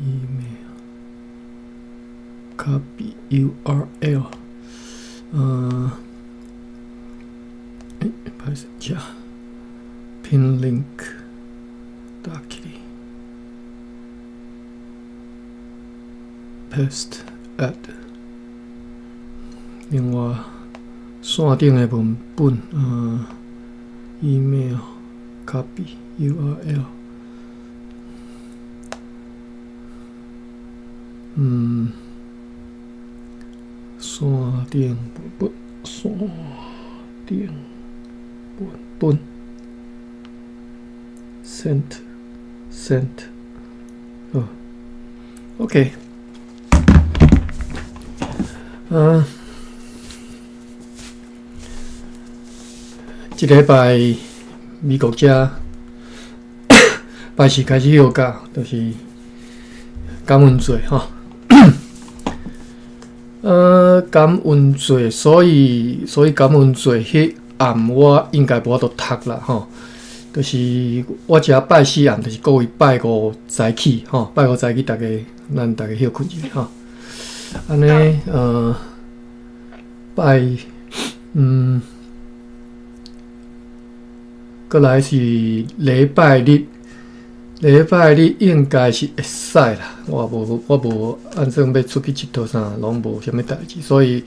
Email copy URL，欸，歹勢，這 pin link 打起來，paste add。另外，線頂的文本，email copy URL，線頂文本，線頂文本，send send，好，OK，這禮拜美國遮拜四開始休假，就是感恩節吼。感恩節，所以感恩節彼暗我應該無法度讀啦吼。就是我遮拜四暗，就是各位拜五早起吼，拜五早起，咱逐家歇睏一下吼。按呢，拜。閣來是禮拜日，禮拜日應該是會使啦。我無按算欲出去𨑨迌啥，攏無啥物代誌，所以，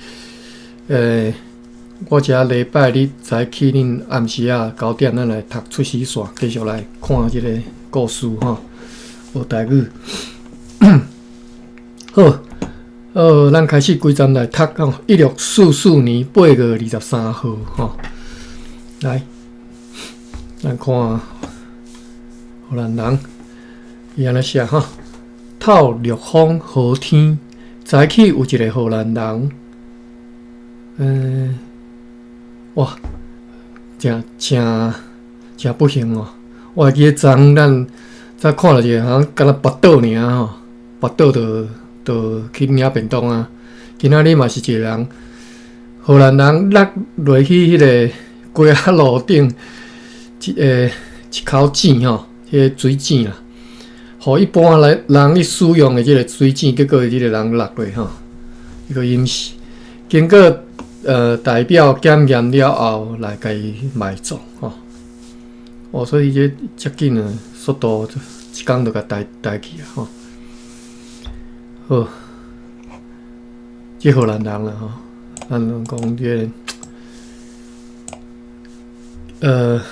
我遮禮拜日早起，恁暗時仔9點，咱來讀出死線，繼續來看這個故事吼，學台語。好，咱開始規站來讀吼，1644年8月23號吼，來。咱看荷蘭人，伊按呢寫吼，透綠風好天，早起有一個荷蘭人，哇，誠誠誠不幸哦！我會記得昨昏咱才看著一個，好像敢若跋倒爾吼，跋倒就去領便當啊。今仔日嘛是一個人，荷蘭人落落去彼個街仔路頂。一個一口井吼，彼個水井啦，予一般來人咧使用的這個水井，結果這個人落落吼，伊閣淹死。經過代表檢驗了後，來共伊埋葬吼。哦，所以這遮緊的速度，一工就共帶帶去啊吼。好，這荷蘭人啦吼，咱攏講這個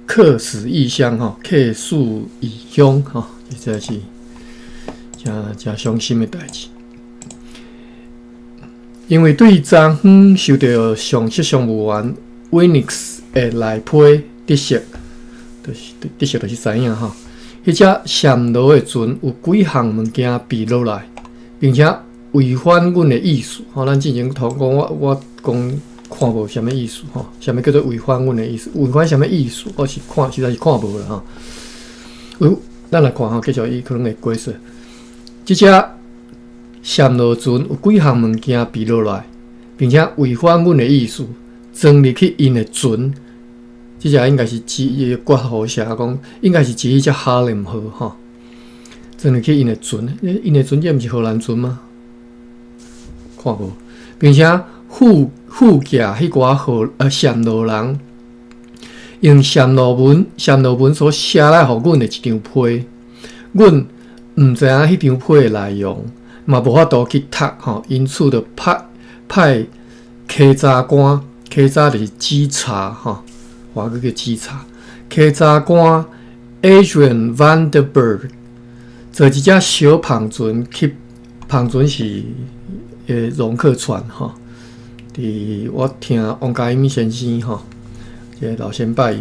客死異鄉吼，客死異鄉吼，這真是誠誠傷心的代誌。因為對昨昏收著上級商務員 Winix 的內批得悉，就是得悉就是知影吼，彼隻暹羅的船有幾項物件被落來，並且違反阮的意思吼。咱之前頭講我講看無啥物意思吼，啥物叫做違反阮的意思？違反啥物意思？我是看實在是看無啦吼。有，咱來看吼，繼續伊可能會解釋。這隻暹羅船有幾項物件被落來，並且違反阮的意思，鑽入去𪜶的船。這隻應該是指伊個括號寫講，應該是指彼隻哈林號吼，鑽入去𪜶的船，𪜶的船這毋是荷蘭船嗎？看無，並且附寄彼寡暹羅人用暹羅文所寫來予阮的一張批，阮毋知影彼張批的內容，嘛無法度去讀吼，因此就派稽查官，稽查就是稽查吼，華語叫稽查，稽查官 Adrian van der Berg 坐一隻小帆船去，帆船是戎克船吼。佇我聽王嘉音先生吼，這個老先輩，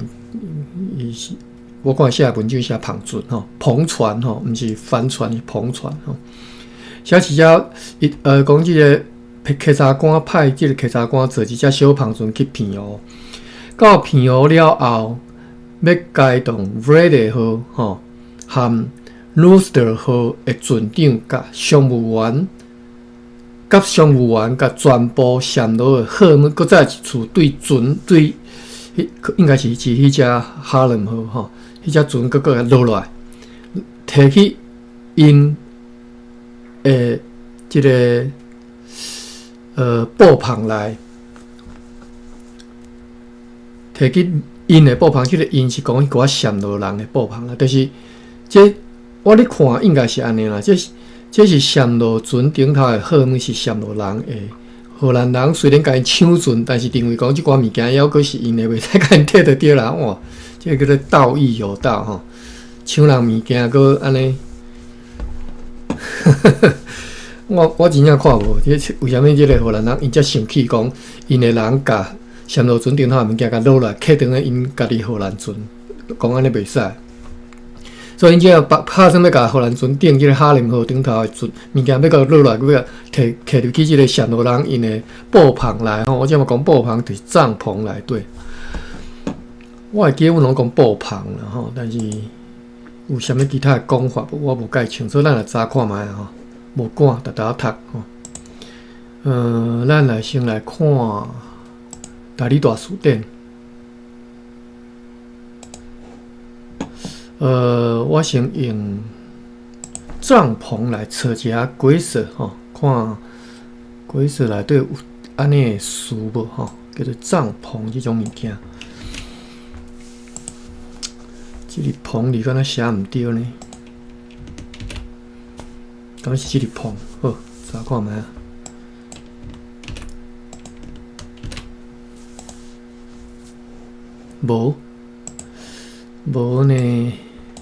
伊是我看寫文章寫帆船吼，篷船吼，毋是帆船，是篷船吼。寫一隻伊講這個稽查官派這個稽查官坐一隻小帆船去澎湖，到澎湖了後，欲開動 Vrede 號吼和 Rooster 號的船長佮商務員共全部暹羅的貨物，閣再一次對船對，應該是指彼隻哈倫號吼，彼隻船閣閣落來，提去 𪜶的這个布棚內，提去𪜶的布棚，這个𪜶是講彼寡暹羅人的布棚啦，就是這我咧看應該是按呢啦，這是暹羅船頂頭的貨物是暹羅人的。荷蘭人雖然共𪜶搶船，但是認為講這寡物件猶閣是𪜶的，袂使共𪜶提著對啦。哇，這個叫做盜亦有道吼，搶人物件閣按呢。我真正看無，這為啥物這个荷蘭人𪜶遮生氣，講𪜶的人共暹羅船頂頭的物件共攞來，客轉去𪜶家己荷蘭船，講按呢袂使。所以𪜶這個拍算欲共荷蘭船頂這个哈林河頂頭的船物件，欲共攞來，閣欲提摕入去這个暹羅人𪜶的布棚內吼。我這嘛講布棚就是帳篷內底。我會記阮攏講布棚啦吼，但是有啥物其他的講法無？我無蓋清楚，咱來查看覓吼。無管，沓沓讀吼。咱來先來看台語大辭典。我先用帳篷來查一下鬼色吼，看鬼色內底有按呢的詞無吼，叫做帳篷這種物件。這個棚字敢若寫毋對呢？敢是這個棚？好，查看覓啊？無，無呢。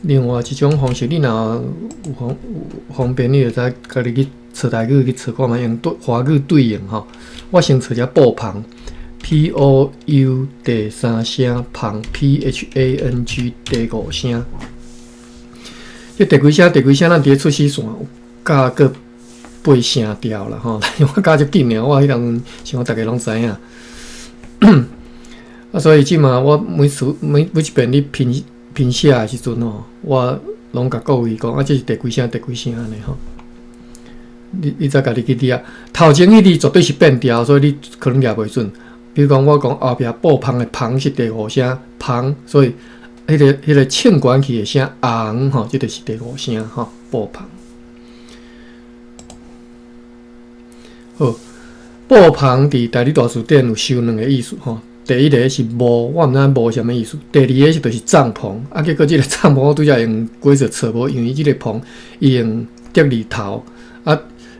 另外一種方式，你若有方有方便，你就知家己去查台語去查看覓，用對華語對應吼。我先查一下布棚，P O U 第三聲棚，P H A N G 第五聲。這第幾聲？第幾聲？咱佇咧出師線有教過背聲調啦吼。我教足緊的，我彼當陣想講逐家攏知影。啊，所以這馬我每次每一遍咧拼拼寫的時陣吼，我攏共各位講啊，這是第幾聲？第幾聲按呢吼。你再家己去掠，頭前彼字絕對是變調，所以你可能掠袂準。比如講，我講後壁布棚的棚是第五聲，棚，所以彼个衝懸去的聲紅吼，這就是第五聲吼，布棚。好，布棚佇台語大辭典有收兩个意思吼。第一个是幕，我毋知幕啥物意思。第二个是就是帳篷，啊，結果這个帳篷我拄才用解釋錯無，因為這个棚伊用竹字頭，啊，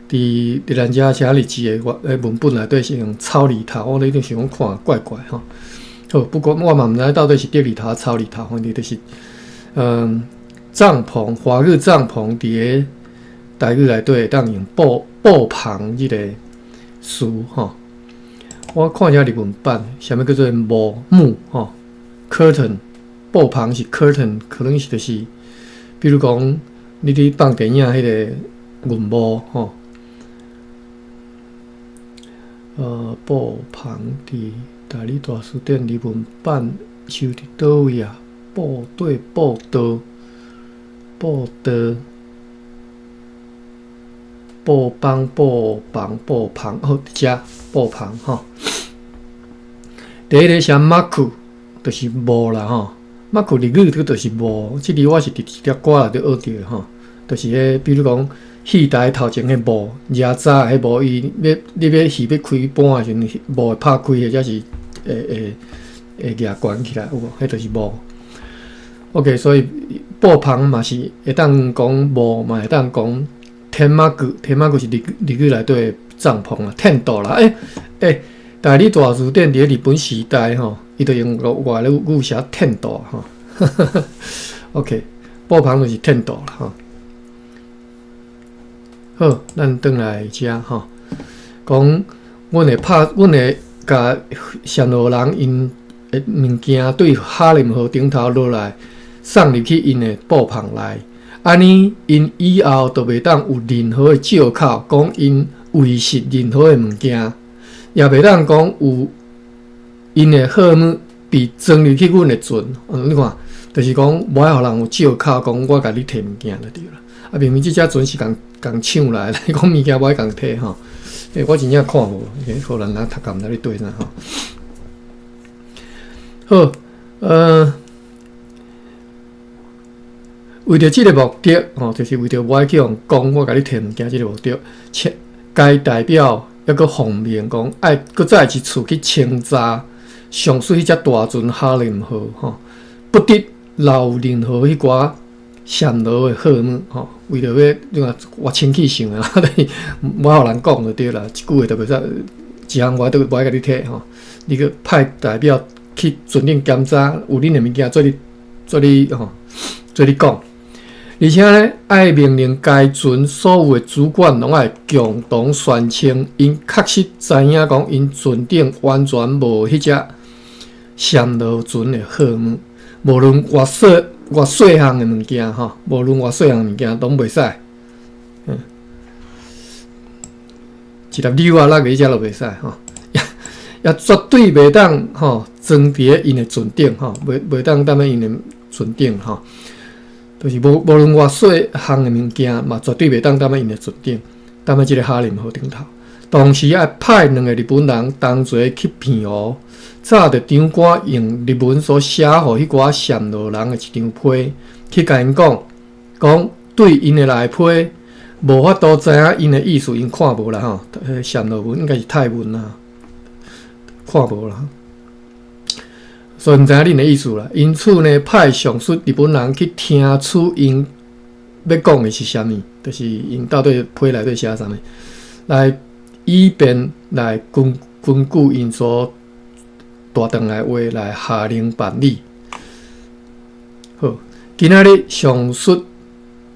佇咱遮寫日字的文本內底是用草字頭，我咧想講看怪怪吼。好，不過我嘛毋知到底是竹字頭、草字頭，反正就是，帳篷，華語帳篷佇咧台語內底會當用布棚這个詞吼。我看一下日文版，啥物叫做幕幕吼？curtain 布棚是 curtain，可能是就是，比如講你佇放電影彼个銀幕吼。布棚佇台語大辭典日文版收佇佗位啊？布對布道，布道，布幫布房布棚，好，佇遮布棚吼。第一个寫幕，就是幕啦吼。幕日語這個就是幕，這字我是佇一條歌內底學著的吼。就是彼，比如講戲台頭前彼幕，遮早彼幕，伊欲你欲戲欲開半的時陣，幕會拍開，或者是會舉懸起來，有無？彼就是幕。OK，所以布棚嘛是會當講幕，嘛會當講天幕，天幕是日語內底的帳篷啊，テント啦。台語大辭典佇咧日本時代吼，伊就用外語寫テント吼。OK，布棚就是テント啦吼。好，咱轉來遮吼，講阮會拍，阮會共暹羅人𪜶的物件對哈林河頂頭落來，送入去𪜶的布棚內，按呢𪜶以後就袂當有任何的借口，講𪜶遺失任何的物件，也袂當講有𪜶的貨物被裝入去阮的船。你看，就是講無愛予人有借口，講我共你提物件就對啦。啊，明明這隻船是共共搶來，你講物件無愛共提吼。我真正看無，荷蘭人讀甲毋知咧對啥吼。好，為著這个目的，吼，就是為著無愛去予人講，我共你提物件這个目的，請該代表猶閣奉命講，愛閣再一次去清查上述彼隻大船哈林號，吼，不得留任何彼寡暹羅的貨物，吼，為著欲你看我清氣想啊，無愛予人講就對啦，一句話就袂使，一項我都無愛共你提吼，你閣派代表去船頂檢查，有恁的物件做你做你吼，做你講。而且呢，愛命令該船所有的主管攏愛共同宣稱，𪜶確實知影講，𪜶船頂完全無彼隻暹羅船的貨物，無論偌細偌細項的物件吼，無論偌細項的物件攏袂使。嗯，一粒紐仔落去遮都袂使吼，也也絕對袂當吼裝佇咧𪜶的船頂吼，袂袂當踮咧𪜶的船頂吼。就是無無論偌細項的物件，嘛絕對袂當踮咧𪜶的船頂，踮咧這个哈林號頂頭。同時愛派兩个日本人同齊去澎湖，早著長官用日文所寫予彼寡暹羅人的一張批，去共𪜶講，講對𪜶的內批無法度知影𪜶的意思，𪜶看無啦吼，暹羅文應該是泰文啦，看無啦。所以毋知影恁的意思啦。因此呢，派上述日本人去聽取𪜶欲講的是啥物，就是𪜶到底批內底寫啥物，來以便來根根據𪜶所帶轉來話來下令辦理。好，今仔日上述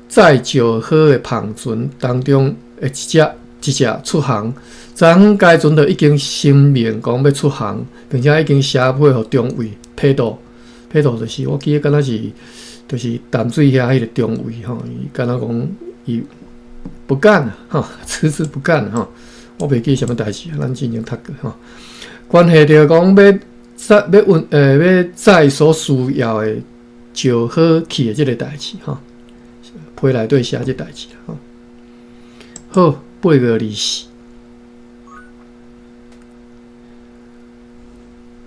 載石號的帆船當中的一隻一隻出航，昨昏該船就已經聲明講欲出航，並且已經寫批予中尉批導，批導就是我記得敢若是就是淡水遐彼个中尉吼，伊敢若講伊不幹啊，吼，辭職不幹吼，我袂記啥物代誌，咱之前讀過吼。關係著講欲載欲運欲載所需要的石號去的這个代誌吼，批內底寫這代誌吼。好，8月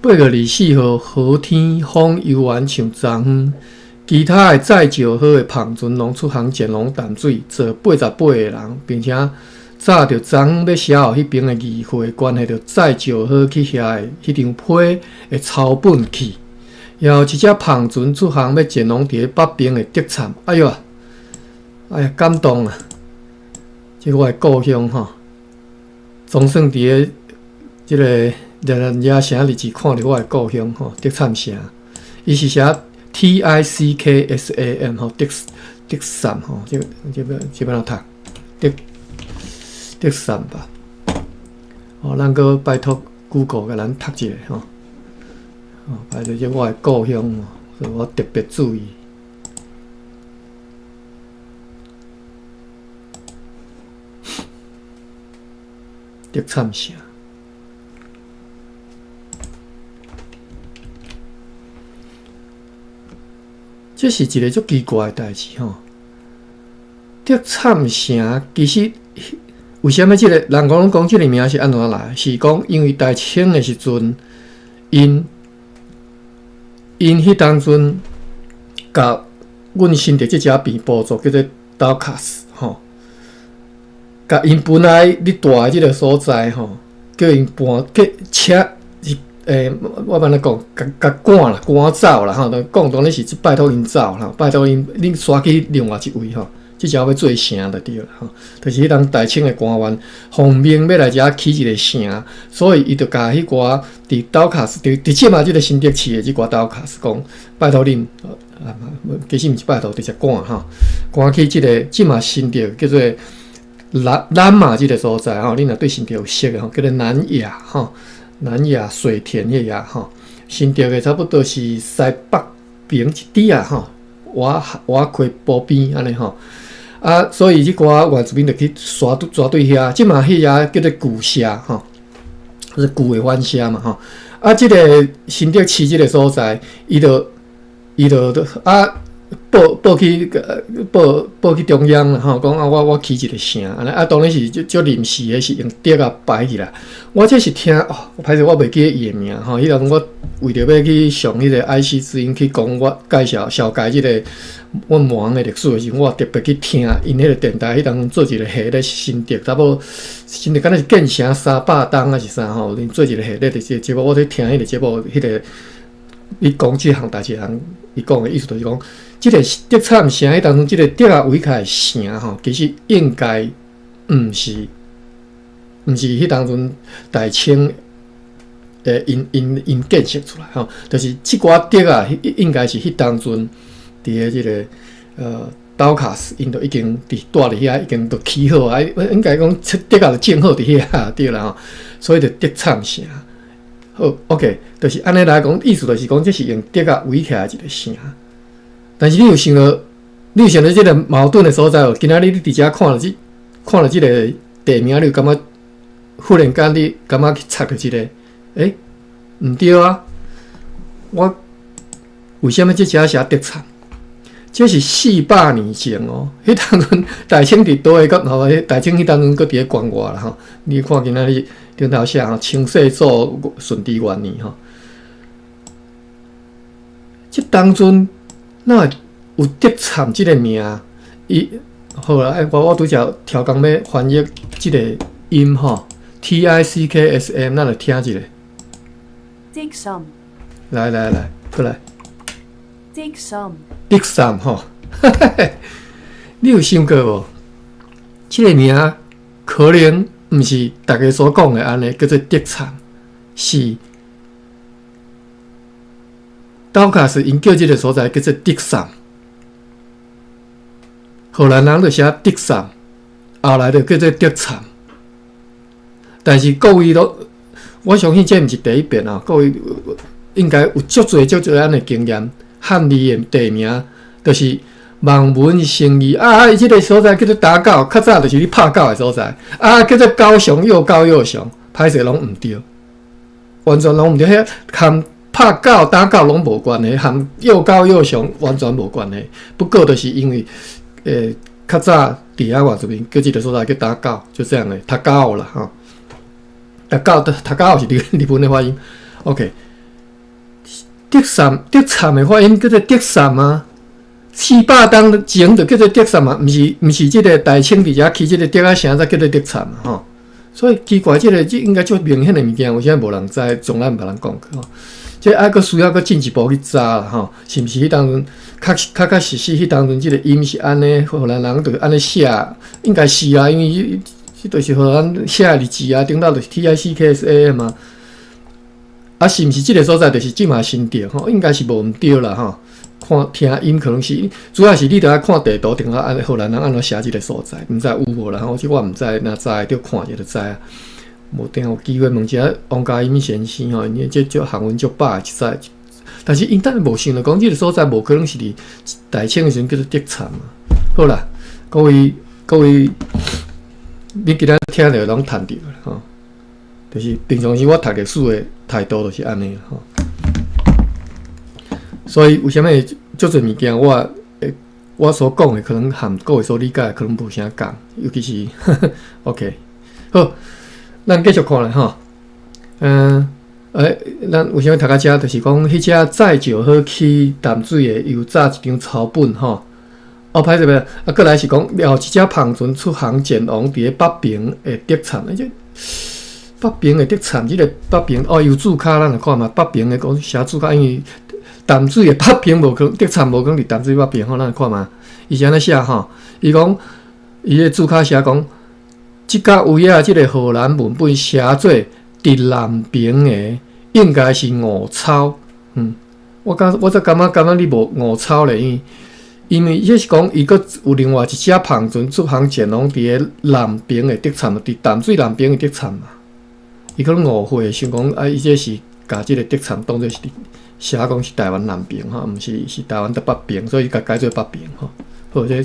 24，8月24號，何天風猶原像昨昏，其他的載石號的帆船攏出航前往淡水，坐88個人，並且早著昨昏欲寫予彼爿的議會，關係著載石號去遐的彼張批的抄本去。然後一隻帆船出航欲前往佇咧北爿的竹杉，哎喲，哎呀，感動啊！這我的故鄉吼，總算佇咧這个熱蘭遮城日子看著我的故鄉吼，竹杉城。伊是寫 T I C K S A M 吼，竹竹杉吼，這這欲這欲按怎讀？竹竹杉吧。哦，咱閣拜託 Google 共咱讀一下吼。哦，拜託這我的故鄉，所以我特別注意。竹杉城，這是一个足奇怪的代誌吼。竹杉城其實為啥物這個人講攏講這个名是按怎來？是講因為大清的時陣，𪜶𪜶彼當陣共阮新竹這遮邊部族叫做刀卡斯吼。共𪜶本來咧住的這个所在吼，叫𪜶搬叫車是欸，我欲按怎講，共共趕啦，趕走啦吼。講當然是拜託𪜶走啦，拜託𪜶恁徙去另外一位吼。這遮欲做城就對啦吼。就是彼當大清的官員奉命欲來遮起一个城，所以伊就共彼寡佇斗卡斯，佇佇這馬這个新竹市的這寡斗卡斯講，拜託恁，啊，其實毋是拜託，直接趕吼，趕去這个這馬新竹叫做南南馬這个所在吼，恁若對新竹有熟的吼，叫做南雅吼，南雅水田彼遐吼，新竹的差不多是西北邊一點仔吼，倚倚溪埔邊按呢吼，啊，所以這寡原住民就去徙徙對遐，這馬彼遐叫做舊社吼，是舊的反社嘛吼，啊，這个新竹市這个所在，伊就伊就啊。報報去報報去中央啦吼，講啊我我起一個城，按呢啊當然是足足臨時的，是用竹仔排起來。我這是聽哦，歹勢我袂記得伊的名吼。彼當陣我為著欲去上彼个愛惜之音去講，我介紹紹介這个阮王的歷史的時陣，我特別去聽𪜶彼個電台，彼當陣做一個系列新竹，差不多新竹敢若是建成300冬抑是啥吼，𪜶做一個系列的節目，我咧聽彼個節目，彼個伊講這項代誌人，伊講的意思就是講，這個竹塹城彼當陣，這個竹仔圍起來的城吼，其實應該毋是彼當陣大清𪜶建設出來吼，就是這寡竹仔，應該是彼當陣佇个這個刀卡斯，𪜶都已經佇蹛佇遐，已經都起好啊，應該講竹仔就種好佇遐對啦吼，所以就竹塹城。好，OK，就是按呢來講，意思就是講，這是用竹仔圍起來一個城。但是你有想著，你有想著這個矛盾的所在無？今仔日你佇遮看著這個地名，你有感覺忽然間你感覺去插著這個？欸，毋對啊！我為啥物這遮寫竹塹？這是400年前哦，彼當陣大清佇佗位，吼，大清彼當陣閣佇咧關外啦吼。你看今仔日頂頭寫吼，清世祖順治元年吼。這當陣哪會有竹塹這個名？伊好啦，我拄才調工欲翻譯這個音吼，TICKSM，咱來聽一下。 Diksam. 來來來，過來。 Diksam. Diksam 吼，你有想過無？這個名可能毋是大家所講的按呢，叫做竹塹，是刀卡斯𪜶叫這個所在叫做 Diksam。荷蘭人就寫 Diksam，後來就叫做竹塹。但是各位都，我相信這毋是第一遍啊！各位應該有足濟足濟按呢經驗，漢字的地名就是望文生義啊！這個所在叫做打狗，較早就是咧拍狗的所在啊，叫做高雄，又高又雄，歹勢攏毋對，完全攏毋對，彼含拍狗打狗攏無關係，含又高又雄完全無關係。不過就是因為較早佇遐原住民叫這個所在叫打狗，就這樣的，讀狗啦吼。讀狗讀狗是日日本的發音，OK。竹塹竹塹的發音叫做竹塹啊，400冬前就叫做竹塹啊，毋是這個大清佇遮起這個竹仔城才叫做竹塹啊吼。所以奇怪，這個這應該足明顯的物件，為啥無人知？從來毋捌人講過吼。這愛閣需要閣進一步去查啦吼，是毋是彼當陣確確確實實彼當陣這個音是按呢，荷蘭人就按呢寫，應該是啊，因為這就是荷蘭寫的日誌啊，頂頭就是 TICKSA 嘛。啊，是毋是這個所在就是這馬新竹吼？應該是無毋對啦吼。看聽音可能是，主要是你著愛看地圖，頂頭按荷蘭人按怎寫這個所在，毋知有無啦吼。這我毋知，若知著看者就知啊。無定有機會問一下王嘉音先生吼，因這足學問足飽，一知。但是𪜶當然無想著講這個所在無可能是佇大清的時陣叫做竹塹啊。好啦，各位各位，你今仔聽著攏趁著啦吼。就是平常時我讀歷史的態度就是按呢吼。所以為啥物足濟物件我所講的可能和各位所理解的可能無啥仝，尤其是 OK 好，咱繼續看啦吼。咱為啥物讀到遮？就是講彼隻載石好去淡水的，又紮一張抄本吼。哦，歹勢袂，啊，過來是講了一隻帆船出航前往佇咧北平的竹塹，這北平的竹塹，這個北平哦，有註卡咱來看嘛。北平的講寫註卡，因為淡水的北平無可能，竹塹無可能佇淡水北平吼，咱來看嘛。伊是按呢寫吼，伊講伊的註卡寫講，這甲位仔這個荷蘭文本寫做佇南平的，應該是誤抄。我則感覺你無誤抄咧，因為這是講伊閣有另外一隻帆船出航前往佇咧南平的竹塹，佇淡水南平的竹塹嘛。伊可能誤會，想講啊，伊這是共這個竹塹當做是寫講是台灣南平吼，毋是是台灣的北平，所以共改做北平吼。好，這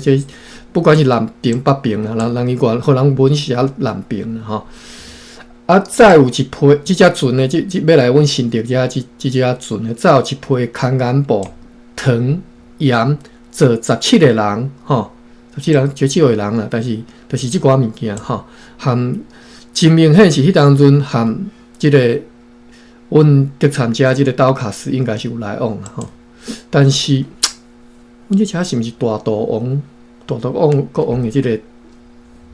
不管是南平北平啦，人伊原荷蘭文寫南平啦吼。啊，再有一批這隻船的，這欲來阮新竹遮這隻船的，再有一批牽絣布、糖、鹽，坐17個人吼，十七人絕少的人啦，但是就是這寡物件吼，含真明顯是彼當陣含這個阮竹塹遮這個刀卡斯應該是有來往啦吼，但是阮這車是毋是大肚王？大肚王國王的這个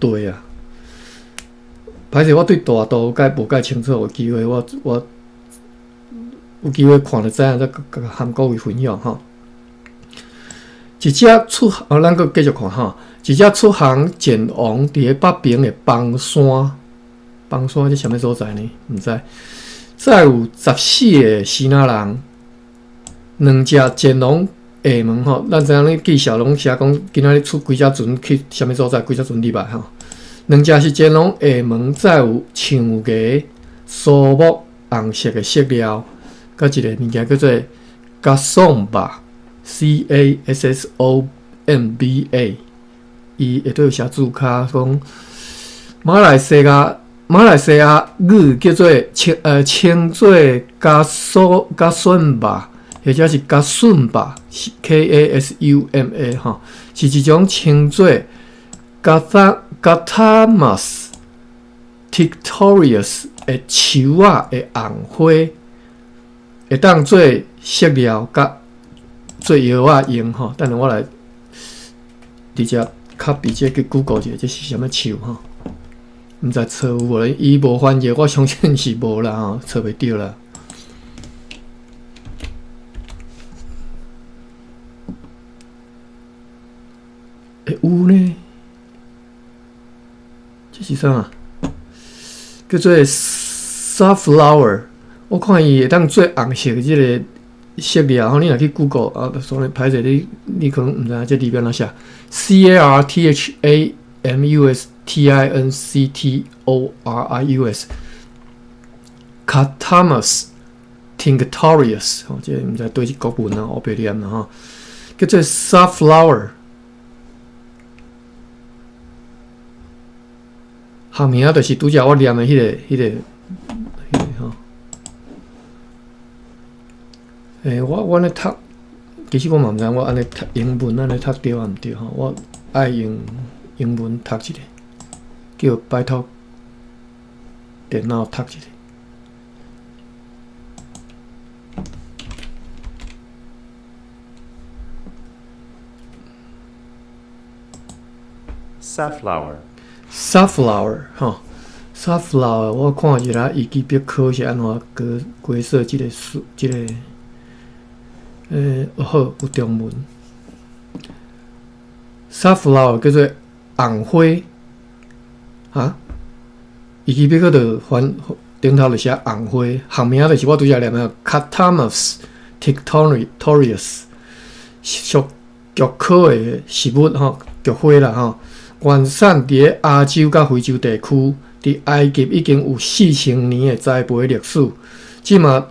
地啊？歹勢，我對大肚蓋無蓋清楚，有機會我有機會看就知影，再佮含各位分享吼。一隻出，哦，咱閣繼續看吼。一隻出航前往佇咧北爿的枋山，枋山這啥物所在呢？毋知。載有14个支那人，兩隻前往廈門吼。咱知影咧記者攏寫講，今仔日出幾隻船去啥物所在，幾隻船入來吼。兩隻是前往廈門，載有象牙、蘇木、紅色的色料，佮一个物件叫做 Cassomba，C A S S O M B A。伊下底有寫註卡講，馬來西亞語叫做稱做加蘇加順吧，或者是加順吧，K A S U M A 吼，是一種稱做 Carthamus tinctorius 的樹仔的紅花，會當做色料佮做藥仔用吼。等下我來直接 copy 這個去 Google 一下，這是啥物樹吼？毋知錯有無咧？伊無翻譯，我相信是無啦吼，錯袂著啦。欸，有呢？這是啥？叫做 safflower。我看伊會當做紅色的這个色料吼，你若去 Google 啊，sorry，歹勢你你可能毋知影這字欲按怎寫？C A R T H A M U S T I N C T O R I U S Carthamus tinctorius 吼，這个毋知佗一國文啊，烏白念啦吼，叫做 safflower。學名就是拄才我念的彼个吼。欸，我按呢讀，其實我嘛毋知我按呢讀英文按呢讀對抑毋對吼，我愛用英文讀一下，叫拜託電腦讀一下。 Safflower. Safflower 吼，Safflower，我看一下維基百科是按怎解解說這个詞，這个，好，有中文。Safflower 叫做紅花，啊？維基百科就翻頂頭就寫紅花，學名就是我拄才念的 Carthamus tinctorius，屬菊科的植物吼，菊花啦吼。原產佇咧亞洲佮非洲地區，佇埃及已經有4000年的栽培歷史。這馬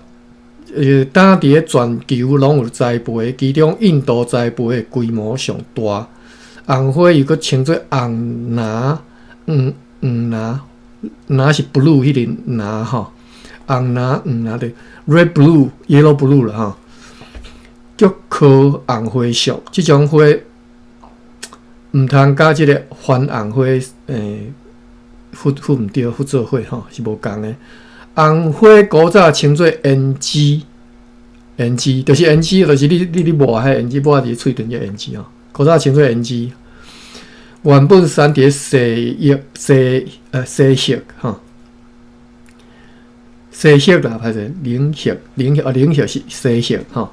當佇咧全球攏有栽培，其中印度栽培的規模上大。紅花又閣稱做紅藍、黃黃藍，藍是 blue 彼个藍吼，紅藍黃藍的 red blue、yellow blue 啦吼。菊科紅花屬，這種花毋通佮這个番紅花混混毋對，混做伙吼，是無仝的。紅花古早稱做胭脂，胭脂就是胭脂，就是你抹彼胭脂抹佇喙唇這胭脂吼。古早稱做胭脂，原本產佇西域西域吼，西域啦，歹勢，寧域寧域啊，寧域是西域吼，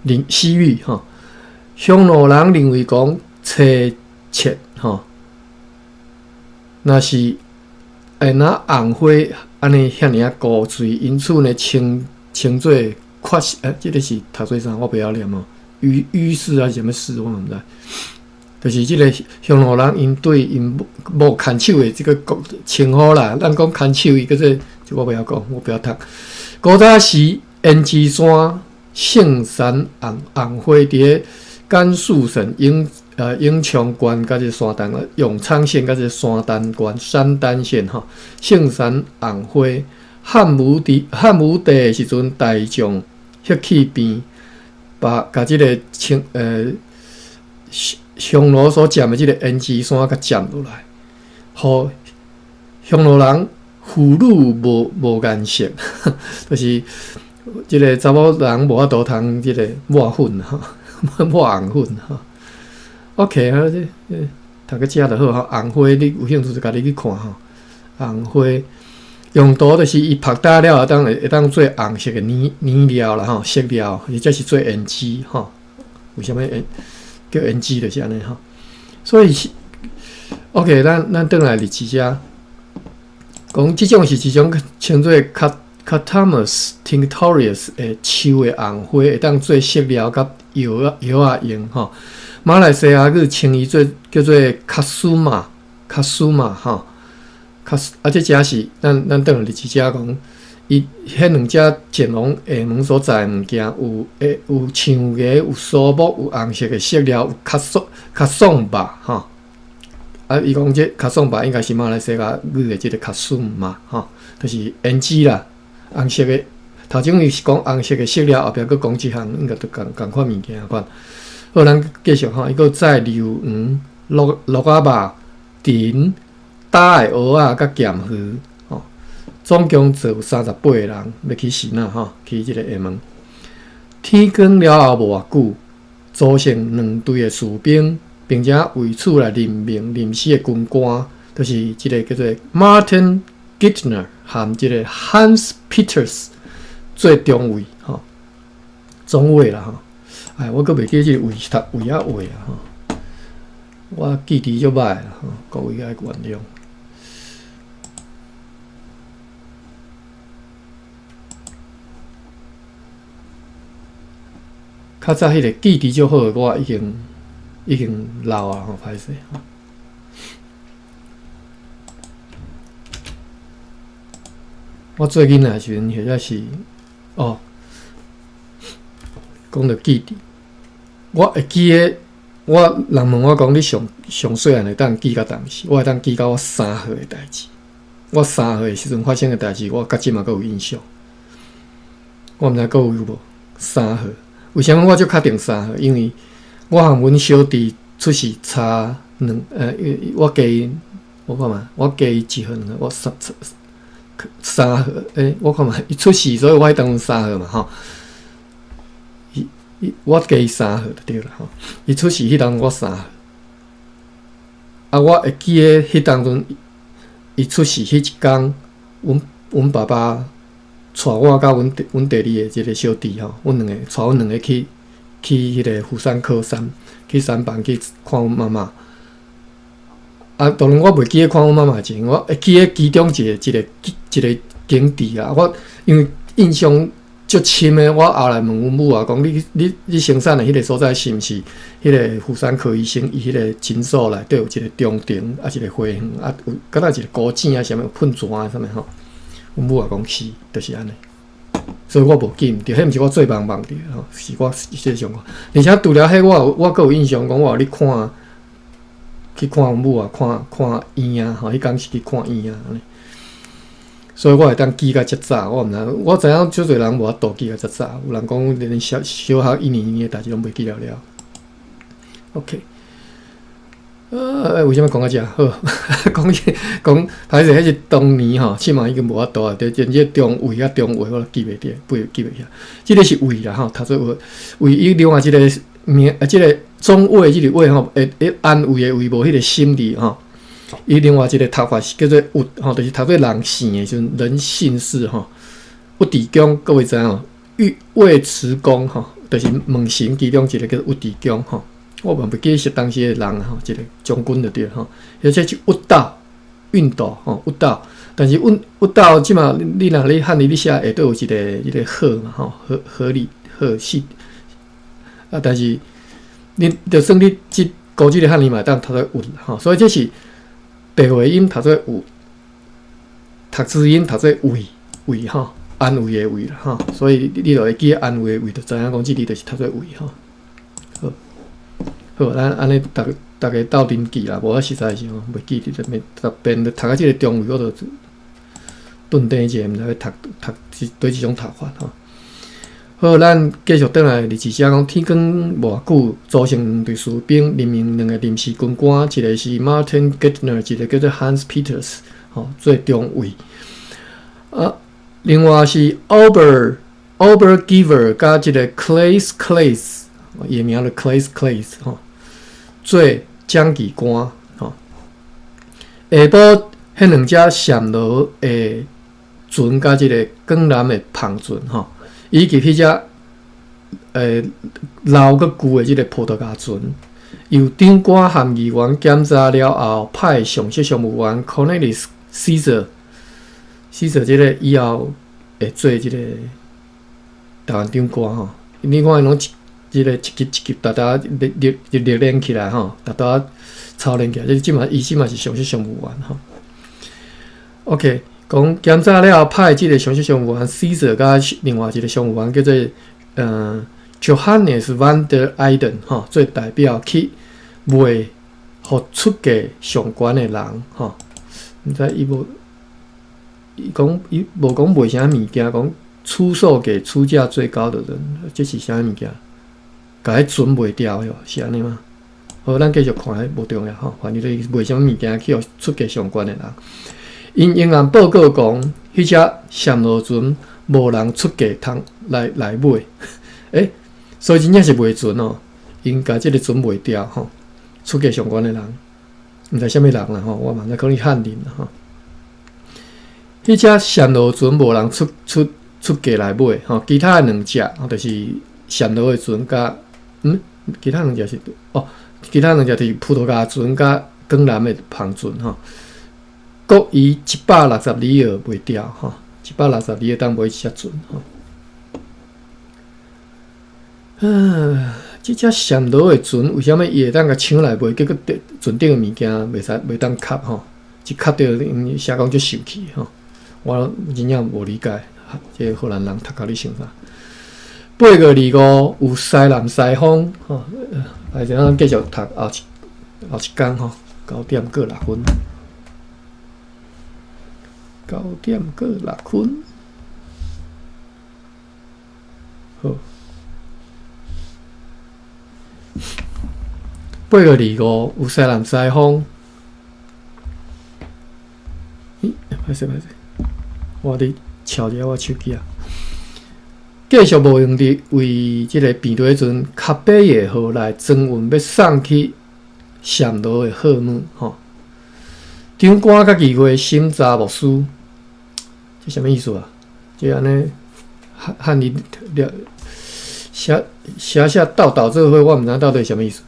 寧西域吼。匈奴人認為講妻妾吼，若是會若紅花按呢遐爾仔古錐，因此呢稱做缺這个是讀做啥？我袂曉念哦。於於是還是啥物事，我嘛毋知。就是這个匈奴人，𪜶對𪜶某牽手的這个國稱呼啦，咱講牽手，伊叫做，這我袂曉講，我不曉讀。古早時，胭脂山聖山紅紅花佇咧甘肅省永昌縣佮這山丹永昌縣佮這山丹縣山丹縣吼，聖山紅花。漢武帝的時陣，大將霍去病把共這个稱匈奴所佔的這个胭脂山共佔落來，予匈奴人婦女無顏色，就是這个查某人無法度通這个抹粉吼，抹紅粉吼。OK，好，這讀個遮就好吼。紅花，你有興趣就家己去看吼。紅花用途就是伊曝焦了後，當會當做紅色的染料啦吼，色料，或者是做胭脂吼。為啥物胭叫胭脂就是按呢吼。所以是 OK，咱轉來日誌遮，講這種是一種稱做 Carthamus tinctorius 的樹的紅花，會當做色料佮藥仔藥仔用吼。馬來西亞語稱伊做叫做卡蘇瑪，卡蘇瑪吼，卡啊，這遮是咱轉來日誌遮講，伊彼兩隻前往廈門所載的物件，有會有象牙、有蘇木、有紅色的色料，有卡桑卡桑肉吼。啊，伊講這卡桑肉應該是馬來西亞語的這個卡蘇瑪吼，就是胭脂啦，紅色的。頭前伊是講紅色的色料，後壁閣講這項，應該都仝仝款物件款。好，咱繼續吼，伊閣載硫黃、鹿鹿仔肉、藤、焦的蚵仔佮鹹魚，吼，總共坐有38個人欲去支那吼，去這個廈門。天光了後無偌久，組成兩隊的士兵，並且為此來任命臨時的軍官，就是這個叫做 Martin Gittner 和這個 Hans Peters 做中尉吼，中尉啦吼。哎，我閣袂記這個位是讀位抑位啊吼，我記憶足歹啦吼，各位愛原諒。較早彼個記憶足好的，我已經老啊吼，歹勢吼。我做囡仔的時陣，或者是哦，講著記憶，我會記得，我人問我講，你上上細漢會當記到當時，我會當記到我3歲的代誌。我三歲的時陣發生的代誌，我到這嘛閣有印象。我毋知閣有無三歲？為啥物我足確定三歲？因為我和阮小弟出世差兩，我加伊，我看覓，我加伊一歲兩歲，我三三歲，我看覓，伊出世，所以我彼當陣三歲嘛，吼。伊伊我加伊三歲就對啦，吼。伊出世彼當我3歲，啊，我會記得彼當陣伊出世彼一工，阮爸爸帶我佮阮第二个這個小弟吼，阮兩個帶阮兩個去彼個婦產科產去產房去看阮媽媽。啊，當然我袂記得看阮媽媽前，我會記得其中一個景致啊。我因為印象足深的，我後來問阮母啊，講你生產的彼個所在是毋是彼個婦產科醫生伊彼個診所內底有一個中庭，啊一個花園，啊有敢若一個古井啊，啥物有噴泉啊，啥物吼？阮母也講是，就是按呢。所以我無記毋著，彼毋是我做夢夢著吼，是我實際上。而且除了彼，我閣有印象，講我有咧看，去看阮母啊，看看醫院吼，彼工是去看醫院按呢。所以我會當記甲遮早，我毋知，我知影足濟人無法度記甲遮早，有人講連小小學一年級的代誌攏袂記了了。OK，為啥物講到遮？好，講講歹勢，彼是當年吼，這馬已經無法度啊。對，連這中尉佮中尉我都記袂著，記袂起來。這個是尉啦吼，讀做尉，尉伊另外一個名，啊，這個中尉這個尉吼，會安慰的慰，無彼個心字吼。伊另外一個讀法是叫做鬱吼，就是讀做人姓的時陣，人姓氏吼。尉遲恭，各位知影尉尉遲恭吼，就是門神其中一個叫做尉遲恭吼。我嘛袂記得是當時的人吼，一個將軍就對吼。而且是鬱道、熨斗吼，鬱道。但是鬱鬱道這馬你若咧漢字咧寫，下底有一個彼個鶴嘛吼，鶴鶴立鶴姓啊，但是你就算你這古這個漢字嘛，會當讀做鬱吼，所以這是白話音讀做鬱，讀字音讀做尉尉吼，安慰的慰啦吼，所以你就會記得安慰的慰，就知影講這字就是讀做尉吼。好，好，咱按呢逐逐家鬥陣記啦，無我實在是吼袂記得，欲逐遍讀到這個中尉，我就頓頓一下，毋知欲讀讀是佗一種讀法吼。好，咱繼續轉來日誌寫講，天光無偌久，組成兩隊士兵，任命兩個臨時軍官，一個是 Martin Gittner，一個叫做 Hans Peters，吼，做中尉。啊，另外是 Albert Giver 佮這個 Claes Claes，伊的名叫 Claes Claes 吼，做掌議官吼。下晡，彼兩隻暹羅的船佮這个江南的帆船吼，以及彼隻老閣舊的這个葡萄牙船，由長官和議員檢查了後，派上席商務員 Cornelis Caesar，Caesar 這个以後會做這个台灣長官吼。你看伊攏一這个一級一級，逐逐歷歷歷練起來吼，逐逐操練起來。這這馬伊這馬是上席商務員吼。OK，講檢查了後，派這个上席商務員 Caesar 佮另外一个商務員叫做Johannes van der Eyden 吼，做代表去賣予出價上懸的人吼。毋知伊無伊講伊無講賣啥物件，講出售給出價最高的人，這是啥物件？共彼船賣掉喲，是按呢嗎？好，咱繼續看，彼無重要吼。反正就是賣啥物件去予出價上懸的人。𪜶仍然報告講，彼隻暹羅船無人出價通來買。欸，所以真正是賣船哦，𪜶共這个船賣掉吼，出價上懸的人，毋知啥物人啦吼，我嘛毋知可能漢人啦吼。彼隻暹羅船無人出價來買吼，其他的兩隻就是暹羅的船佮其他兩隻是哦，其他兩隻就是葡萄牙船佮江南的帆船吼，各以160里爾賣掉吼，一百六十里爾當買一隻船吼。這隻暹羅的船為啥物伊會當共搶來賣？結果船頂的物件袂使袂當磕吼，一磕著𪜶寫講足受氣吼。我真正無理解，這个荷蘭人頭殼咧想啥？8月25，有西南西風吼，來，咱繼續讀後一工吼，9點過6分，9點過6分，好。8月25，有西南西風。咦，歹勢歹勢，我佇敲一下我手機啊。繼續無閒佇為這个病的時陣，卡貝爾號來裝運欲送去暹羅的貨物吼。長官佮議會審查牧師，這啥物意思啊？這按呢漢漢語了寫寫寫倒倒做伙，我毋知到底啥物意思。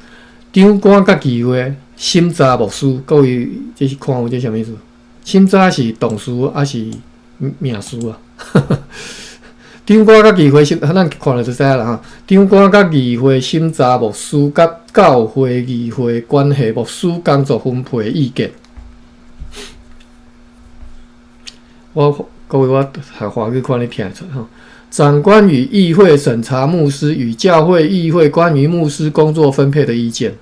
長官佮議會審查牧師，各位這是看有這啥物意思？審查是動詞抑是名詞啊？長官佮議會審，咱看了就知影啦吼。長官佮議會審查牧師佮教會議會關係牧師工作分配的意見。我各位，我讀華語看你聽會出吼。長官與議會審查牧師與教會議會關於牧師工作分配的意見。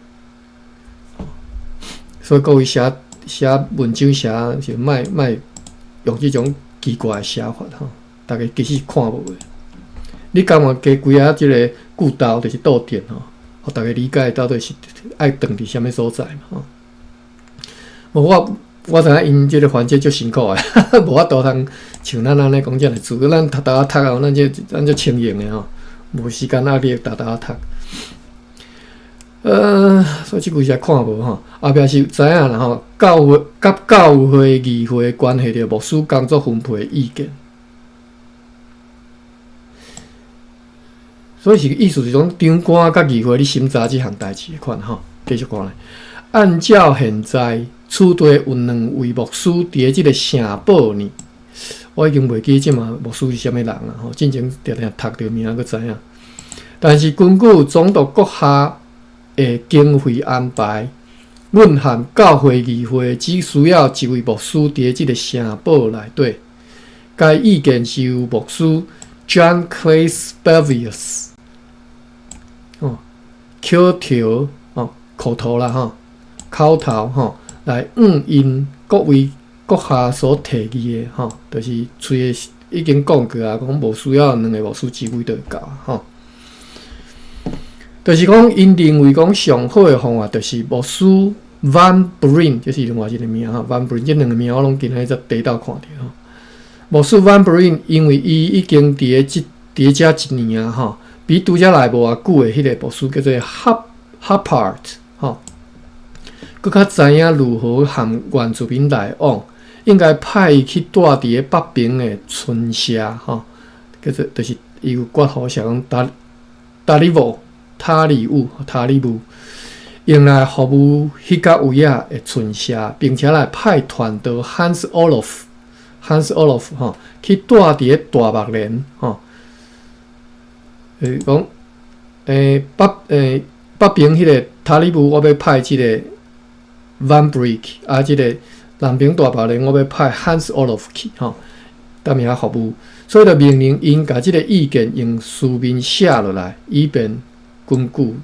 所以各位寫寫文章寫是莫莫用這種奇怪的寫法吼。大家其實看無的，你感覺加幾仔這个句頭就是逗點吼，予大家理解到底是愛斷佇啥物所在嘛吼。無我我知影𪜶這个環節足辛苦的，無法度通像咱按呢講遮爾自由，咱沓沓仔讀啊，咱這輕盈的吼，無時間壓力沓沓仔讀。所以這句實在看無吼，後壁是知影啦吼，教會佮教會議會關係著牧師工作分配的意見。所以是意思是講，長官佮議會咧審查這項代誌的款吼。繼續看咧，按照現在此地有兩位牧師佇這个城堡呢，我已經袂記這馬牧師是啥物人啊吼。進前定定讀著名閣知影。但是根據總督閣下的經費安排，阮和教會議會只需要一位牧師佇這个城堡內底。該意見是由牧師 John Claes Bavius 哦，口頭哦，口頭啦吼，口頭吼來應𪜶各位閣下所提議的吼，就是喙的已經講過啊，講無需要兩个牧師一位就會夠吼。就是講，𪜶認為講上好的方法就是牧師 Van Bruyn，這是另外一个名吼，Van Bruyn 這兩个名我攏今仔日才第一道看著吼。牧師 Van Bruyn 因為伊已經佇遮一年啊吼，比拄才來無偌久的彼个牧師叫做 Happart 吼。閣較知影如何和原住民來往，應該派伊去蹛佇咧北爿的村社，吼，叫做就是伊有括號寫講塔塔里烏、塔里烏、塔里烏，用來服務彼角位仔的村社，並且來派傳道 Hans Olof、Hans Olof 吼去蹛佇咧大目連，吼，就是講北爿彼个塔里烏，我欲派這个 Van Breen，啊，這个南爿大目連，我欲派 Hans Olof 去，吼，踮遐服務，所以就命令𪜶共這个意見用書面寫落來，以便根據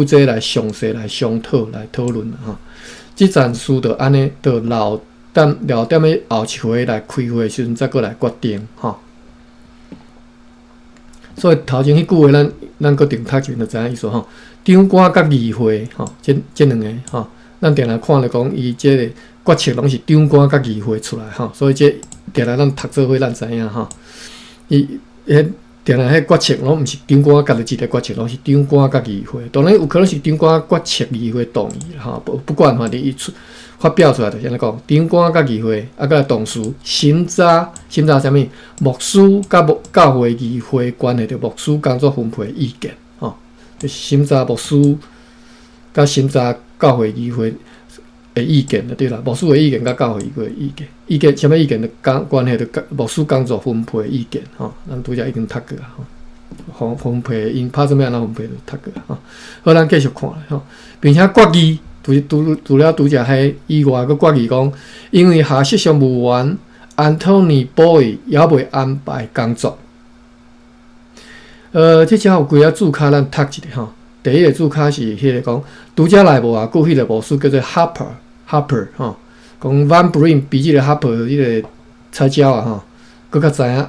這來詳細來商討來討論吼。這件事就按呢，就留踮咧後一回來開會的時陣，才閣來決定吼。所以頭前彼句話，咱閣重讀一遍就知影意思吼。長官佮議會吼，這兩個吼，咱定定看著講，伊這个決策攏是長官佮議會出來吼，所以這定定咱讀做伙咱知影吼。伊彼定定彼決策攏毋是長官家己一个決策，攏是長官佮議會。當然有可能是長官決策，議會同意吼，不管反正伊出發表出來就是按呢講，長官佮議會啊，閣來同時審查審查啥物？牧師佮牧教會議會關係著牧師工作分配意見吼，審查牧師佮審查教會議會的意見就對啦。牧師的意見佮教會議會的意見，意見啥物意見？就講關係著牧師工作分配意見吼。咱拄才已經讀過啊吼，分配𪜶拍算欲按怎分配就讀過吼。好，咱繼續看吼，並且決議，除了拄才彼以外，閣決議講，因為下適常務員 Anthony Boy 猶未安排工作。這遮有幾个注跤，咱讀一下吼。第一个注跤是彼个講，拄才來無偌久，彼个牧師叫做 Harper，Harper 吼，講 Van Breen 比這个 Harper 彼個菜鳥啊吼，閣較知影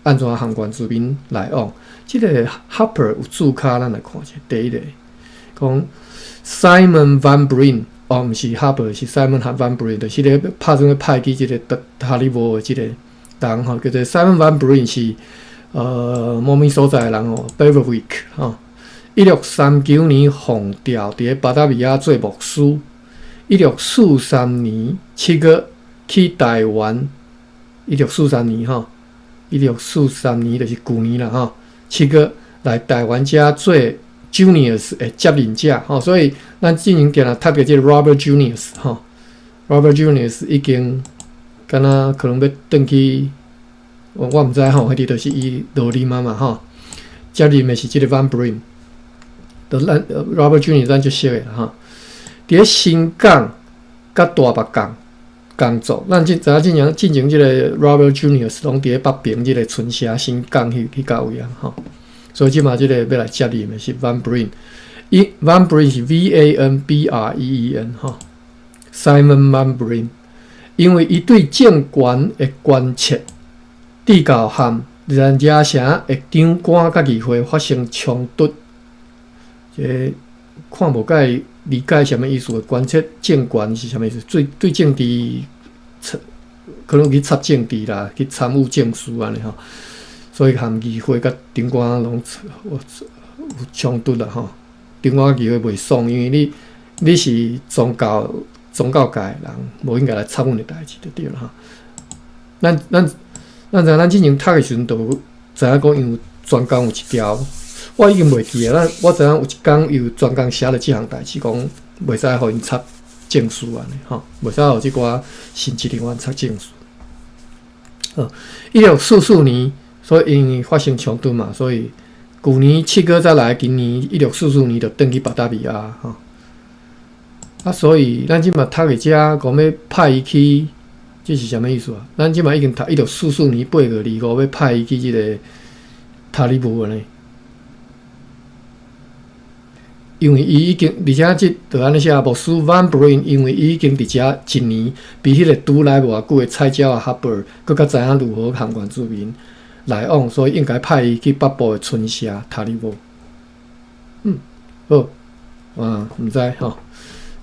按怎和原住民來往。這个 Harper 有注跤，咱來看一下。第一个講 Simon Van Breen，哦，毋是 Harper，是 Simon Van Breen，就是咧拍算欲派去這个塔里烏的這个人吼，叫做 Simon Van Breen 是某物所在的人哦，Beverwyck 吼。1639年奉調佇咧巴達維亞做牧師。1643年7月去台灣。一六四三年吼，一六四三年就是舊年啦吼。七月來台灣遮做 Junius 的接任者吼，所以咱之前定定讀著這个 Robert Junius 吼，Robert Junius 已經敢若可能欲轉去，我毋知吼，彼個就是伊落任啊嘛吼。接任的是這个 Van Breen。就咱 Robert Junius 咱足熟的啦吼。佇咧新港佮大目港工作，咱這知影進前這个 Robert Junius 攏佇咧北爿這个村社新港彼角位啊吼。所以這馬這个欲來接任的是 Van Breen，伊 Van Breen 是 Vanbreen 吼，Simon Van Breen，因為伊對政權的關切，直到和咱遮城的長官佮議會發生衝突。這個看無介理解啥物意思？關切政權是啥物意思？對政治，可能去插政治啦，去參與政事按呢吼。所以和議會佮長官攏有衝突啦吼。長官議會袂爽，因為你是宗教界的人，無應該來插阮的代誌就對啦吼。咱知影咱之前讀的時陣，就知影講，因為專工有一條。我已經袂記得，咱我知影有一工有專工寫了這項代誌，講袂使予𪜶插政事按呢吼，袂使予這寡神職人員插政事。1644年，所以因為發生衝突嘛，所以舊年7月才來，今年一六四四年就轉去巴達維亞吼。啊，所以咱這馬讀佇遮講欲派伊去，這是啥物意思啊？咱這馬已經讀1644年8月25，欲派伊去這个塔里烏呢。因為伊已經，而且這就按呢寫，牧師 Van Breen，因為伊已經佇遮一年，比彼個拄來無偌久的菜鳥仔 Harper，閣較知影如何和原住民來往，所以應該派伊去北部的村社塔里烏。好，啊，毋知吼，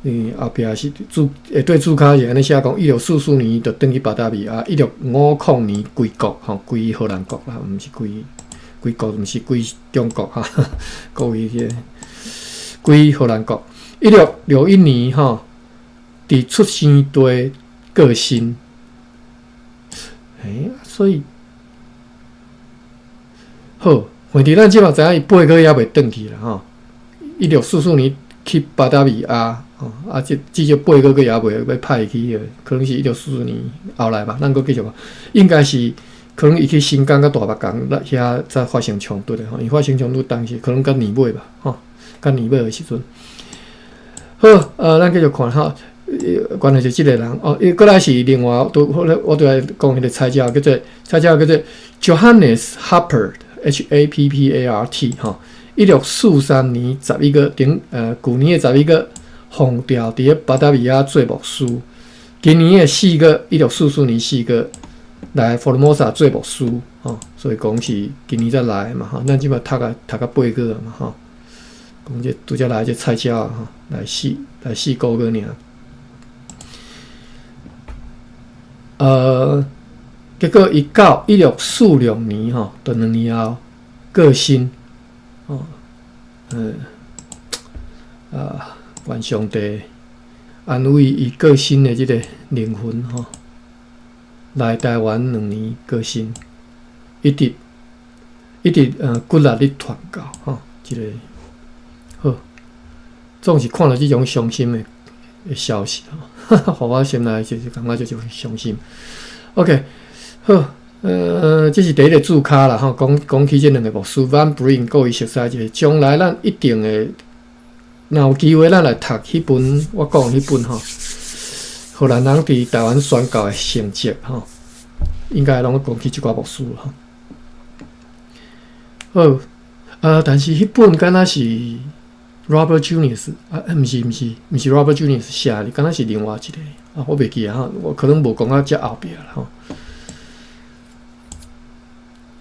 因後壁是注，對注跤是按呢寫講，1644年就轉去巴達維亞，1650年歸國，吼，歸荷蘭國啦，毋是歸國，毋是歸中國哈，各位這個。歸荷蘭國， 1661年吼，佇出生地過身。欸，所以好，問題咱這馬知影伊8個月猶未轉去啦吼。1644年去巴達維亞，吼啊，這至少八個月猶未欲派去的，可能是1644年後來吧。咱閣繼續講，應該是可能伊去新港佮大目港遐才發生衝突的吼。伊發生衝突當時可能到年尾吧，吼，到年尾的時陣。好，咱繼續看吼，原來是這個人哦。伊閣來是另外，拄我我拄來講彼個菜鳥叫做菜鳥叫做 Johannes Happart，H A P P A R T 吼。1643年11月頂，舊年的11月，奉調佇咧巴達維亞做牧師。今年的四月，1644年4月來福爾摩沙做牧師，吼，所以講是今年才來嘛，吼。咱這馬讀啊讀甲八個月嘛，吼。講這拄才來這菜鳥吼，來4個月爾。結果伊到1646年吼，就2年後過身。哦，啊，願上帝安慰伊過身的這個靈魂吼，來台灣兩年過身，一直一直骨力咧傳教吼，這個好，總是看著這種傷心的消息吼，予我心內就是感覺就是傷心。OK，好。這是第一個註腳啦吼，講講起這兩個牧師 Van Breen 閣伊熟似一個，將來咱一定會，若有機會咱來讀彼本我講彼本吼，荷蘭人佇台灣宣教的成績吼，應該攏講起這寡牧師吼。好，但是彼本敢若是 Robert Junius 啊，毋是毋是毋是 Robert Junius 寫的，敢若是另外一個啊，我袂記啊吼，我可能無講到遮後壁啦吼。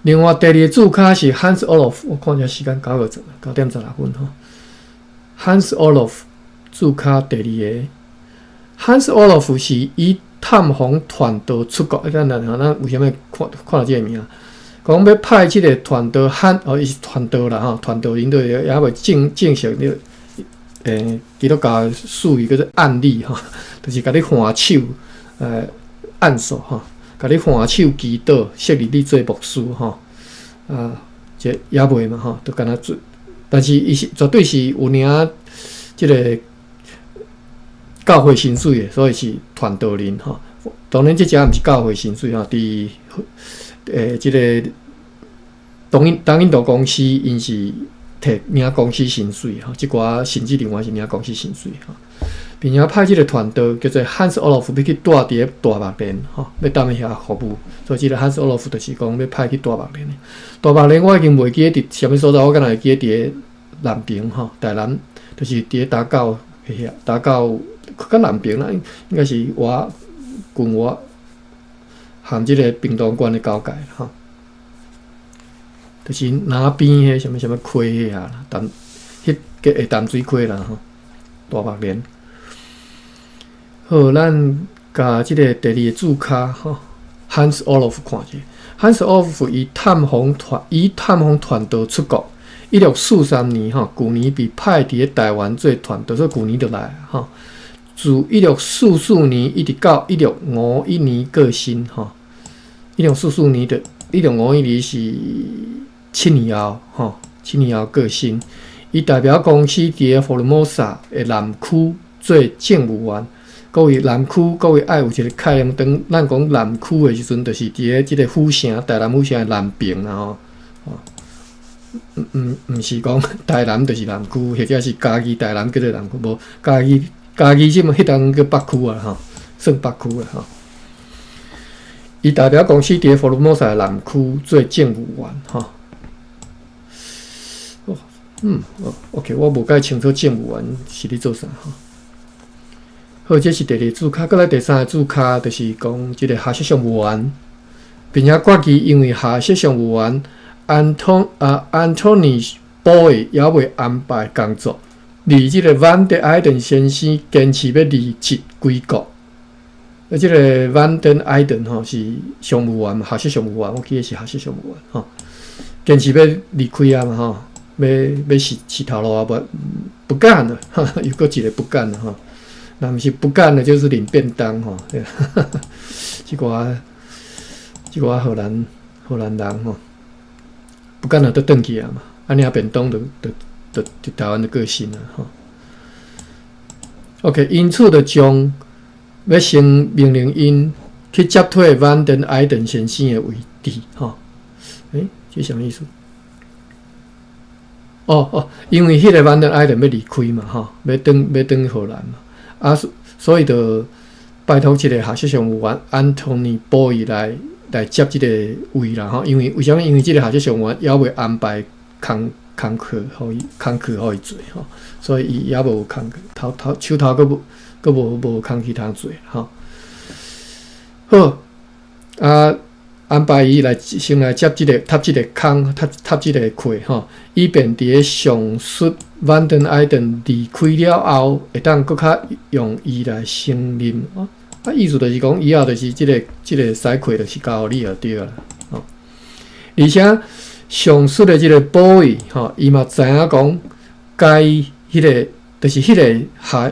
另外，第二個註腳是 Hans Olof，我看一下時間9點16分吼。Hans Olof 註腳第二個，Hans Olof 是以探訪傳道出國，咱咱咱為啥物看看著這個名？講欲派這個傳道漢哦，伊是傳道啦吼，傳道人都猶未正正式咧，基督教術語叫做按立吼，就是共你換手，按手吼。共你換手祈禱，設立你做牧師吼，啊，這猶未嘛吼，都敢若做，但是伊是絕對是有領這個教會薪水的，所以是傳道人吼。當然，這隻毋是教會薪水吼，佇這個東印度公司，𪜶是提領公司薪水吼，這寡神職人員是領公司薪水吼。並且派這個傳道叫做 Hans Olof 欲去蹛佇咧大目連吼，欲踮遐服務。所以這個 Hans Olof 就是講欲派去大目連的。大目連我已經袂記得佇啥物所在，我敢若會記得佇咧南平吼，台南就是佇咧打狗遐，打狗較南平啦，應該是外近外含這個屏東縣的交界吼，就是南邊彼啥物啥物溪遐啦，淡彼個下淡水溪啦吼，大目連。好，咱共這個第二個註腳吼，Hans Olof 看者。Hans Olof 以探訪傳道出國，1643年吼，舊年被派佇咧台灣做傳道，所以舊年就來吼。自1644年一直到1651年過身吼。一六四四年的一六五一年是七年後吼，七年後過身。伊代表公司佇咧福爾摩沙的南區做政務員。各位南區，各位愛有一個概念，當咱講南區的時陣，就是佇咧這個府城，台南府城的南邊啦吼。毋毋毋是講台南就是南區，或者是嘉義台南叫做南區，無嘉義嘉義這麼彼當叫北區啊吼，算北區啦吼。伊代表公司佇咧福爾摩沙的南區做政務員吼。哦，哦，OK，我無介清楚政務員是咧做啥吼。好，這是第二個註腳，閣來第三個註腳，就是講這個下屬商務員，並且決議因為下屬商務員安東尼波猶未安排工作，而這個 Van der Eyden 先生堅持欲離職歸國。啊，這個 Van der Eyden 吼是商務員，下屬商務員，我記得是下屬商務員吼，堅持欲離開啊嘛吼。欲欲穡穡頭路啊，無不幹了，又閣一个不幹了吼。若毋是不幹了，就是領便當吼。這寡這寡荷蘭荷蘭人吼，不幹了就轉去啊嘛，啊領便當就就就佇台灣就過身啊吼。OK，因此就將欲先命令𪜶去接替 Van den Eyden 先生的位置吼。欸，這啥物意思？哦哦，因為彼个 Van den Eyden 欲離開嘛吼，欲轉欲轉荷蘭嘛，啊，所以就拜託這个下屬上務員 Anthony Boy 來來接這个位啦吼。因為為啥物？因為這个下屬上務員猶未安排工工課予伊工課予伊做吼，所以伊猶無工課，頭頭手頭閣無閣無無工課通做吼。好，啊，安排伊來先來接這个插這个空，插插這个課吼，以便佇咧上述 Van den Eyden 離開了後，會當閣較用伊來勝任。啊，意思就是講，以後就是這个這个使課就是交予你就對啦。吼，而且上述的這个 Boy 吼，伊嘛知影講，該彼个就是彼个下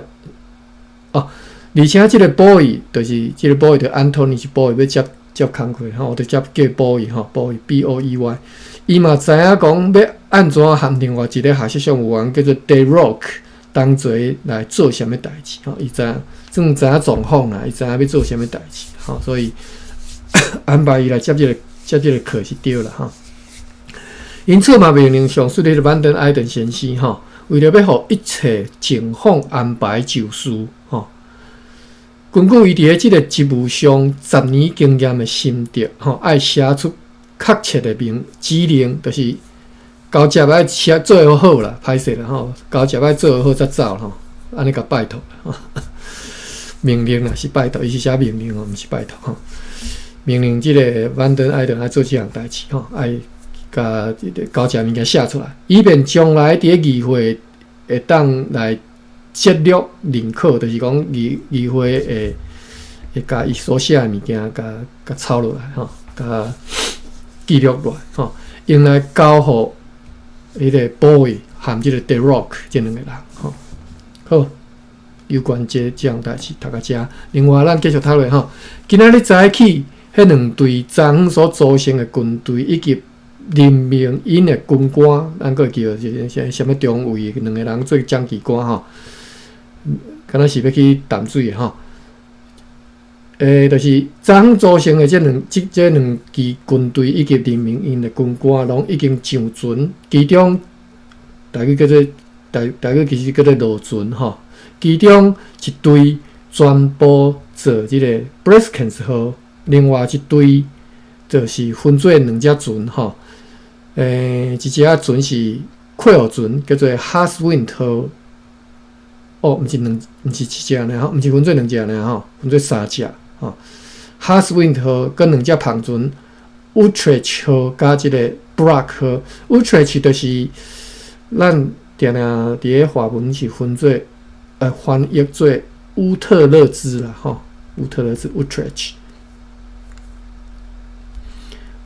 哦，而且這个 Boy 就是這个 Boy 就 Anthony 是 Boy 欲接接工課吼，我就接叫 Boy 吼，Boy B O E Y，伊嘛知影講欲按怎和另外一个下屬上務員叫做 De Rock 同齊來做啥物代誌吼，伊知影，算知影狀況啦，伊知影欲做啥物代誌吼，所以安排伊來接這个接這个課是對啦吼。因此嘛，命令上述的 Van den Eyden 先生吼，為著欲予一切情況安排就緒吼。根據伊佇咧這个職務上10年經驗的心得，吼，愛寫出確切的命指令，就是交接愛寫做好啦，歹勢啦吼，交接愛做好才走吼，按呢共拜託，命令啦是拜託，伊是寫命令哦，毋是拜託吼。命令這个 Van den Eyden 愛做這項代誌吼，愛共這个交接物件寫出來，以便將來佇咧議會會當來節錄認可，就是講議議會會會共伊所寫的物件共共抄落來吼，共記錄落來吼，用來交予彼个 Boy 和這个 De Rock 這兩个人吼。好，有關這這項代誌讀到遮。另外，咱繼續讀落吼。今仔日早起，彼兩隊昨所組成的軍隊以及任命𪜶的軍官，咱閣會記著是啥啥物中尉兩个人做掌旗官吼，敢若是欲去淡水的吼。欸，就是昨組成的這兩這這兩支軍隊以及任命𪜶的軍官，攏已經上船，其中台語叫做台台語其實叫做落船吼。其中一隊全部坐這个 Breskens 號，另外一隊就是分做兩隻船吼。欸，一隻船是客貨船，叫做 Harsewinkel 號。哦，毋是兩，毋是一隻爾吼，毋是分做兩隻爾吼，分做三隻吼。Harsewinkel 號閣兩隻帆船，Utrecht 號佮這个 Braak 號。Utrecht 就是咱定定佇咧華文是分做翻譯做烏特勒支啦吼，烏特勒支 Utrecht。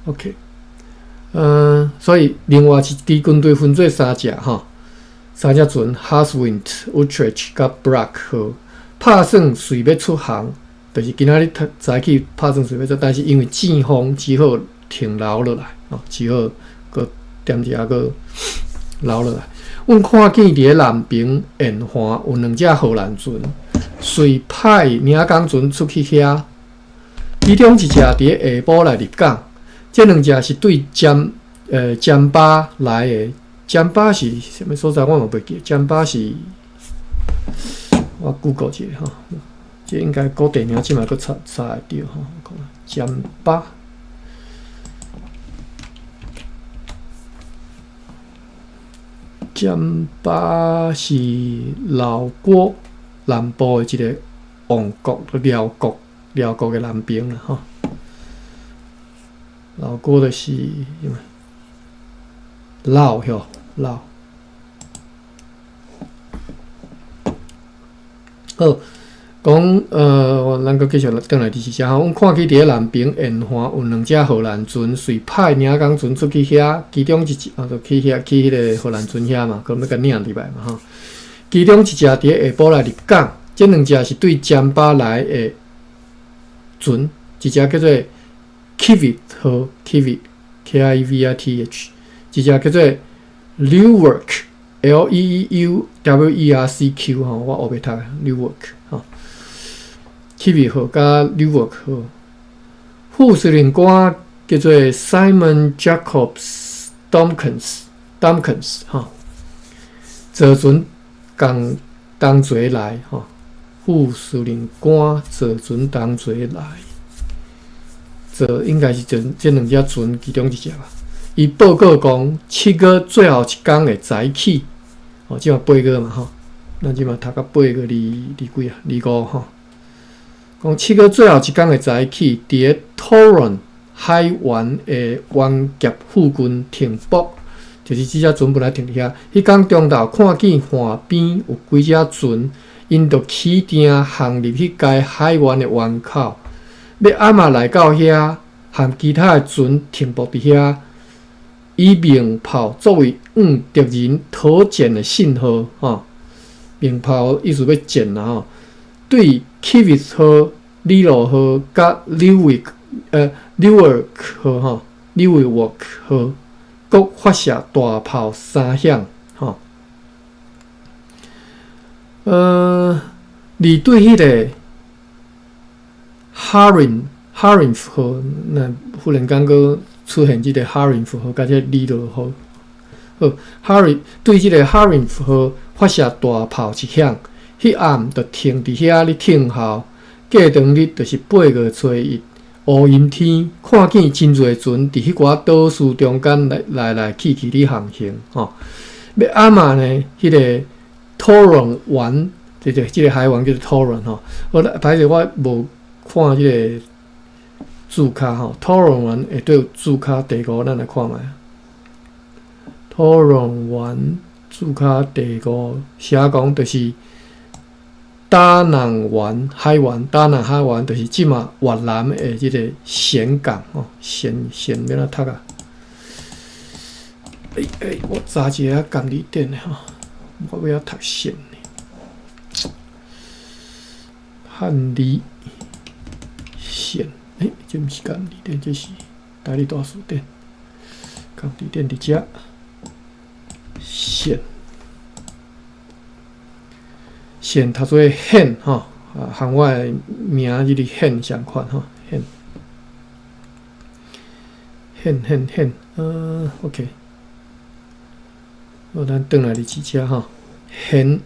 OK，所以另外一支軍隊分做三隻吼，三隻船：Harsewinkel、Utrecht 佮 Braak 號。拍算隨欲出航，就是今仔日早起拍算隨欲出，但是因為戰風，只好停留落來，哦，只好閣踮遮閣留落來。阮看見佇咧南爿沿岸有兩隻荷蘭船，隨派領港船出去遐，其中一隻佇咧下晡來入港，這兩隻是對占占巴來的。占巴是啥物所在？我嘛袂記。占巴是，我 Google 一下吼，這應該古地名這馬閣查查會著吼。我看占巴，占巴是老撾南部的一个王國，寮國，寮國的南邊啦吼。老撾就是啥物？老吼，老。好，講咱閣繼續轉來第四節吼。阮看見佇咧南爿沿岸有兩隻荷蘭船，隨派領港船出去遐，其中一隻啊，就去遐去彼个荷蘭船遐嘛，閣欲共領入來嘛吼。其中一隻佇咧下晡來入港，這兩隻是對占巴來的船，一隻叫做 Kievit 號，Kievit K I E V I T H，一隻叫做 Leeuwerk L E E U W E R C Q 吼，我烏白讀 Leeuwerk 吼。Kievit 號佮 Leeuwerk 號，副司令官叫做 Simon Jacobs Domkens 吼，坐船共同齊來吼，副司令官坐船同齊來，坐應該是這兩隻船其中一隻吧。伊報告講，7月最後一工會早起，哦，這馬8月嘛吼，咱這馬讀到八月二二幾啊？25吼。講七月最後一工會早起，佇咧 Toron 海灣的灣岬附近停泊，就是這隻船本來停佇遐。彼工中晝看見岸邊有幾隻船，𪜶就起碇航入去該海灣的灣口，欲暗仔來到遐，和其他的船停泊佇遐，以鳴炮作為向敵人討戰的信號，吼，鳴炮意思欲戰啦，吼。對 Kievit 號、里羅號佮 Leeuwerk 號吼，Leeuwerk 號，閣發射大炮三響，吼。而對彼个 Haring 號，那忽然間閣出現這个 Haring 號佮這个里羅號，好，Haring 對這个 Haring 號發射大炮一響。彼暗就停佇遐咧聽候，過當日就是8月初一，烏陰天，看見真濟船佇彼寡島嶼中間來來來去去咧航行，吼。欲暗仔呢，彼个 Toron 灣，這個海灣叫做 Toron 吼。我歹勢我無看這个註卡吼，Toron 灣會對註卡第五，咱來看覓。Toron 灣註卡第五，寫講就是。打湳灣海灣，打湳海灣就是這馬越南的這个峴港吼，峴峴欲按怎讀啊？欸欸，我查一下共字典的吼，我欲曉讀峴的。漢字峴，欸，這毋是共字典，這是台語大辭典。共字典佇遮，峴。峴讀做現吼，啊，和我的名字的現相款吼，現，現現現，OK，好，咱轉來佇這遮吼，現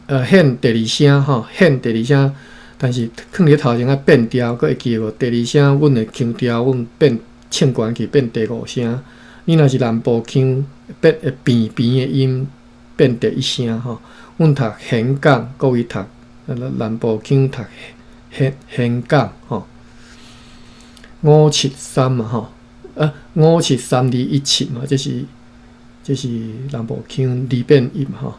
第二聲吼，現第二聲，但是囥佇頭前愛變調，閣會記無？第二聲阮的腔調，阮變唱懸去變第五聲。你若是南部腔，變會平平的音變第一聲吼。阮讀峴港，各位讀南部腔讀峴峴港吼。573嘛吼，啊573217嘛，這是南部腔二變一嘛吼。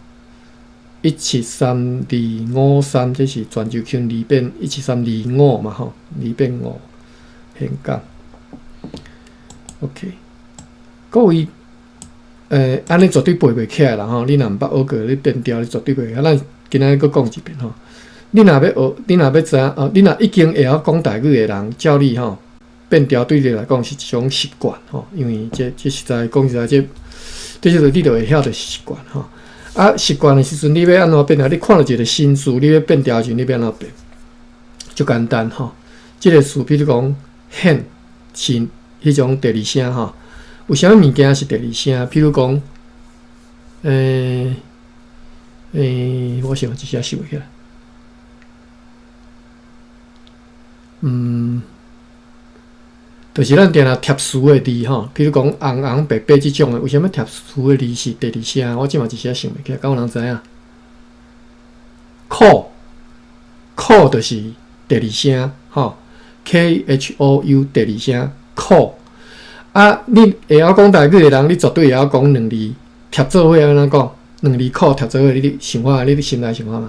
173253，這是泉州腔二變17325嘛吼，二變五峴港。OK，各位。按呢絕對背袂起來啦吼！你若毋捌學過，你變調你絕對袂曉。咱今仔日閣講一遍吼。你若欲學，你若欲知影哦，你若已經會曉講台語的人，照你吼變調對你來講是一種習慣吼，因為這實在講實在這，這就是你著會曉就是習慣吼。啊，習慣的時陣，你欲按怎變調？你看著一个新詞，你欲變調時，你欲按怎變？足簡單吼。這个詞，比如講，現是彼種第二聲吼。有啥物物件是第二聲？譬如講，我想一下想袂起來。就是咱定定疊詞的字吼，譬如講紅紅白白這種的，為啥物疊詞的字是第二聲？我這馬一時想袂起來，敢有人知影？苦，苦就是第二聲，吼，K H O U 第二聲苦。啊，你會曉講台語的人，你絕對會曉講兩字疊做伙按怎講？兩字苦疊做伙，你想看，你心內想看覓？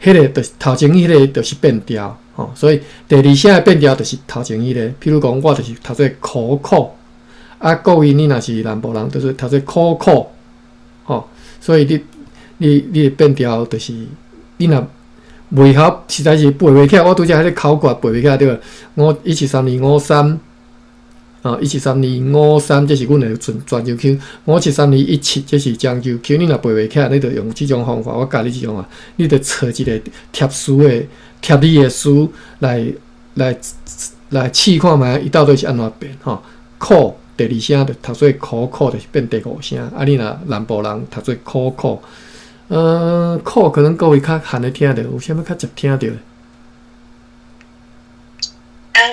彼个就是頭前彼个就是變調吼，所以第二聲的變調就是頭前彼個。譬如講，我就是讀做苦苦，啊，各位你若是南部人，就是讀做苦苦，吼，所以你的變調就是你若袂曉，實在是背袂起來。我拄才彼个口訣背袂起來對無？五一七三二五三，啊，一七三二五三，這是阮的泉州腔。五七三二一七，這是漳州腔。你若背袂起來，你就用這種方法。我教你這種啊，你就揣一個貼詞的貼字的詞來試看覓，伊到底是按怎變吼。苦第二聲就讀做苦苦，就是變第五聲。啊，你若南部人讀做苦苦。苦可能各位較罕會聽著，有啥物較捷聽著？紅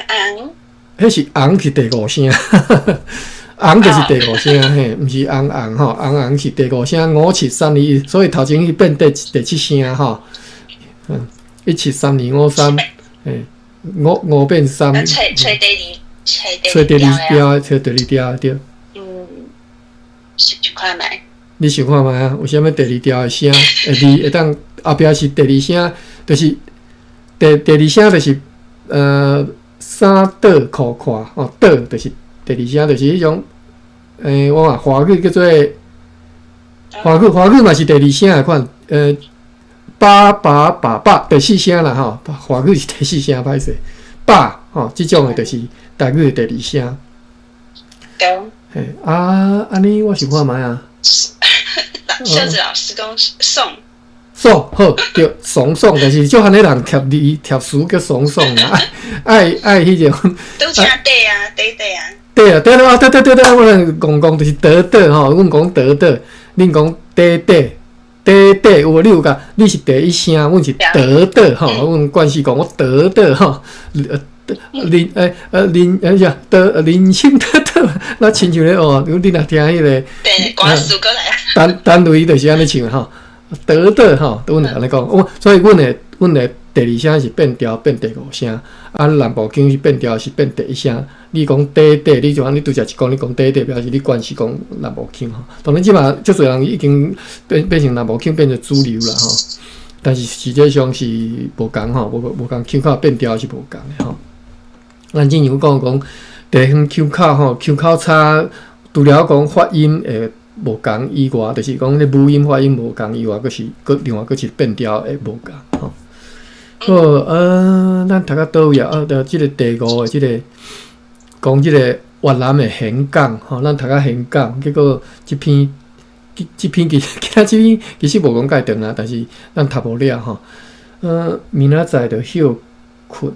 紅。彼是紅是第五聲，紅就是第五聲嘿，毋是紅紅吼，紅紅是第五聲，五七三二一，所以頭前去變第七聲吼。一七三二五三，嘿，五五變三。揣第二，揣第二調，揣第二調對。嗯，想看覓。你想看覓啊？有啥物第二調的聲？會字會當後壁是第二聲，就是第二聲就是三倒箍看吼，倒就是第二聲，就是彼種，我話華語叫做華語，華語嘛是第二聲的款，八八八八第四聲啦吼，華語是第四聲歹勢，八吼，這種的就是台語的第二聲。對。嘿，啊，按呢我想看覓啊。秀子老師講爽。爽好對，爽爽，但是足罕的人貼字貼詞叫爽爽啊，愛愛彼種。拄才對啊，對對啊。對啊，對啊，對對對對，我講講就是得得吼，阮講得得，恁講對對對對，有無？你有共？你是第一聲，阮是得得吼，阮慣勢講我得得吼，林欸林欸啥得林清得得，那親像咧哦，你若聽彼個，對，歌詞過來。單單位就是按呢唱吼。得得吼，都阮會按呢講，我所以阮的第二聲是變調變第五聲，啊南部腔是變調是變第一聲。你講短短，你就按呢拄才一講，你講短短，表示你慣勢講南部腔吼。當然這馬足濟人已經變成南部腔變做主流啦吼，但是實際上是無仝吼，無仝腔口變調是無仝的吼。咱之前有講講地方腔口吼，腔口差，除了講發音會無仝以外，就是講咧母音發音無仝以外，閣是閣另外閣是變調會無仝吼。好，咱讀到佗位啊？啊，著這個第五个這個講這個越南的峴港吼，咱讀到峴港，結果這篇這篇其實今仔這篇其實無講介長啦，但是咱讀無了吼。明仔載就歇睏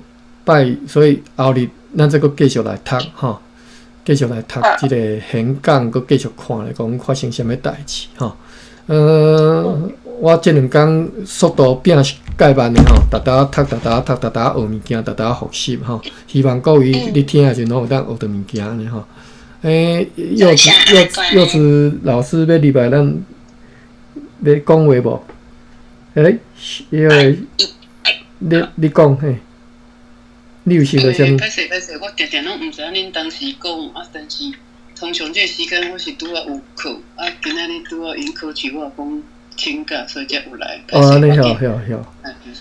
拜，所以後日咱再閣繼續來讀吼。繼續來讀這個峴港，閣繼續看咧，講發生啥物代誌吼。我這兩工速度變蓋慢的吼，逐逐讀，逐逐讀，逐逐學物件，逐逐復習吼。希望各位你聽的時陣攏有當學著物件按呢吼。柚子柚子老師欲入來咱欲講話無？欸，彼個你講嘿。你有想著啥物？歹勢歹勢，我定定攏毋知影恁當時講啊，但是通常這個時間我是拄仔有課，啊，今仔日拄好𪜶考試，我也講請假，所以才有來。哦，按呢好好好，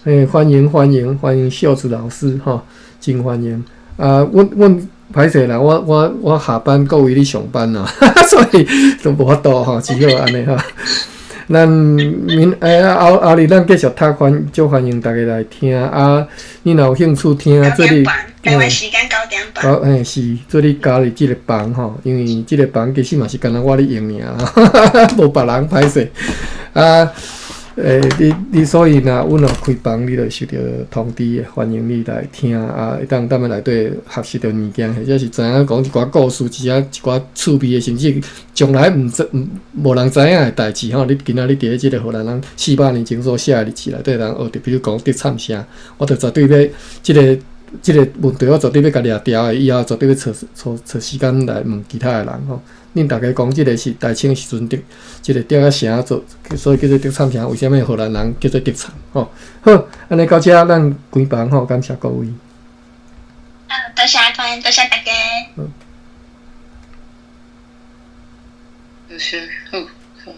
欸，歡迎歡迎歡迎秀子老師吼，真歡迎。啊，阮歹勢啦，我下班各位咧上班啦，所以都無法度吼，只好按呢吼。咱明欸後後日咱繼續讀，足歡迎大家來聽啊！你若有興趣聽，做你台灣時間9點半。嘿是，做你加入這個房吼，因為這個房其實嘛是干焦我咧用爾，無別人歹勢啊。欸，你所以若阮若開房，你就收著通知，歡迎你來聽啊！會當踮咧內底學習著物件，或者是知影講一寡故事，一寡趣味的，甚至從來毋知毋無人知影的代誌吼。你今仔日佇咧這個荷蘭人400年前所寫的日誌內底，人學著，比如講竹杉聲，我著絕對欲這個問題，我絕對欲共掠牢的，以後絕對欲揣時間來問其他的人吼。恁逐家講這個是大清時陣竹這個竹仔聲做，所以叫做竹杉聲。為啥物荷蘭人叫做竹杉？吼，好，按呢到這咱關房吼，感謝各位。好，多謝阿寬，多謝大家。好。多謝，好，好，